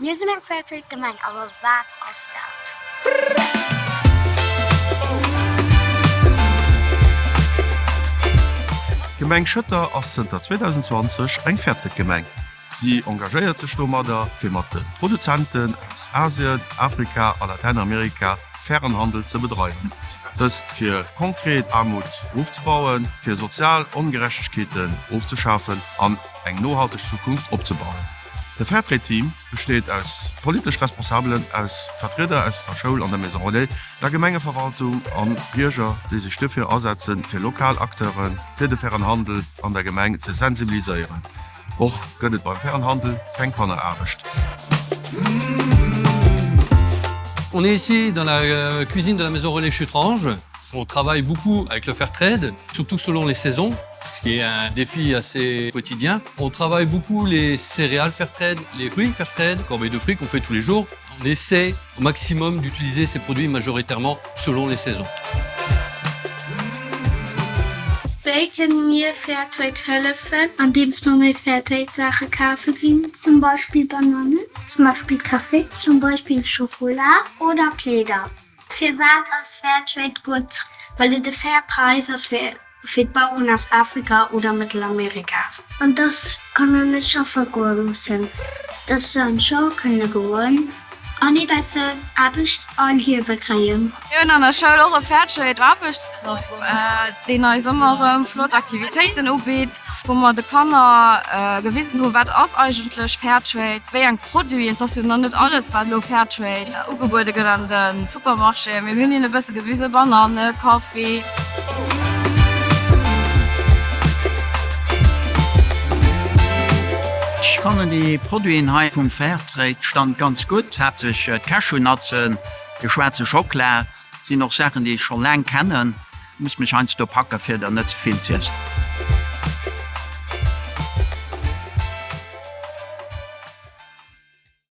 Mir sinn eng Fairtrade Gemeng, awer wat ass dat? D'Gemeng Schëtter ass zënter 2020 eng Fairtrade Gemeng. Si engagéiert sech domadder, fir mat de Produzenten aus Asien, Afrika a Latäinamerika fairen Handel ze bedreiwen. Dëst fir konkret Aarmut ofzebauen, fir sozial Ongerechtegkeeten ofzeschafen an eng nohalteg Zukunft opzebauen. De Fairtrade-Team besteet aus politesch Responsabelen, aus Vertrieder aus der Schoul an der Maison Relais, der Gemengeverwaltung an Bierger, déi sech duerfir asetzen, fir lokal Acteure fir de fairen Handel an der Gemeng ze sensibiliséieren. Och gëtt et beim fairen Handel keng Kanneraarbecht. On est ici dans la cuisine de la maison relais Chutrange. On travaille beaucoup avec le fairtrade, surtout selon les saisons, ce qui est un défi assez quotidien. On travaille beaucoup les céréales fairtrade, les fruits fairtrade, corbeille de fruits qu'on fait tous les jours. On essaie au maximum d'utiliser ces produits majoritairement selon les saisons. Wéi kënne mir Fairtrade hëllefen? Andeems mer méi Fairtrade Saache kafe ginn. Zum Beispill Banannen. Zum Beispill Café. Zum Beispill Schokola oder Kleeder. Firwat ass Fairtrade gutt? Well et e fair Präis ass fir fir d'Baueren aus Afrika oder Mëttelamerika. An dass d'Kanner net schaffe goe mussen. Dass se an d'Schoul kënne goen an ee besser Aarbecht a Liewe kréien. Mir hunn an der Schoul och e Fairtrade Aarbechtsgrupp, deen eis ëmmer erëm flott Aktivitéiten ubitt, wou mer de Kanner gewisen hunn, wat ass eigentlech Fairtrade, wéi eng Produiten. Et ass jo nach net alles, wat elo Fairtrade ugebuede gëtt an de Supermarchéen, mee mir hunn hinnen e bësse gewisen, Bananne, Kaffi. Ech fannen déi Produiten hei vum Fairtrade Stand ganz gutt, haaptsächlech d'Cashewnutzen, de schwaarze Schokla sinn och Saachen déi ech scho laang kennen. Muss mech heiansdo packe fir der net ze vill z'iessen.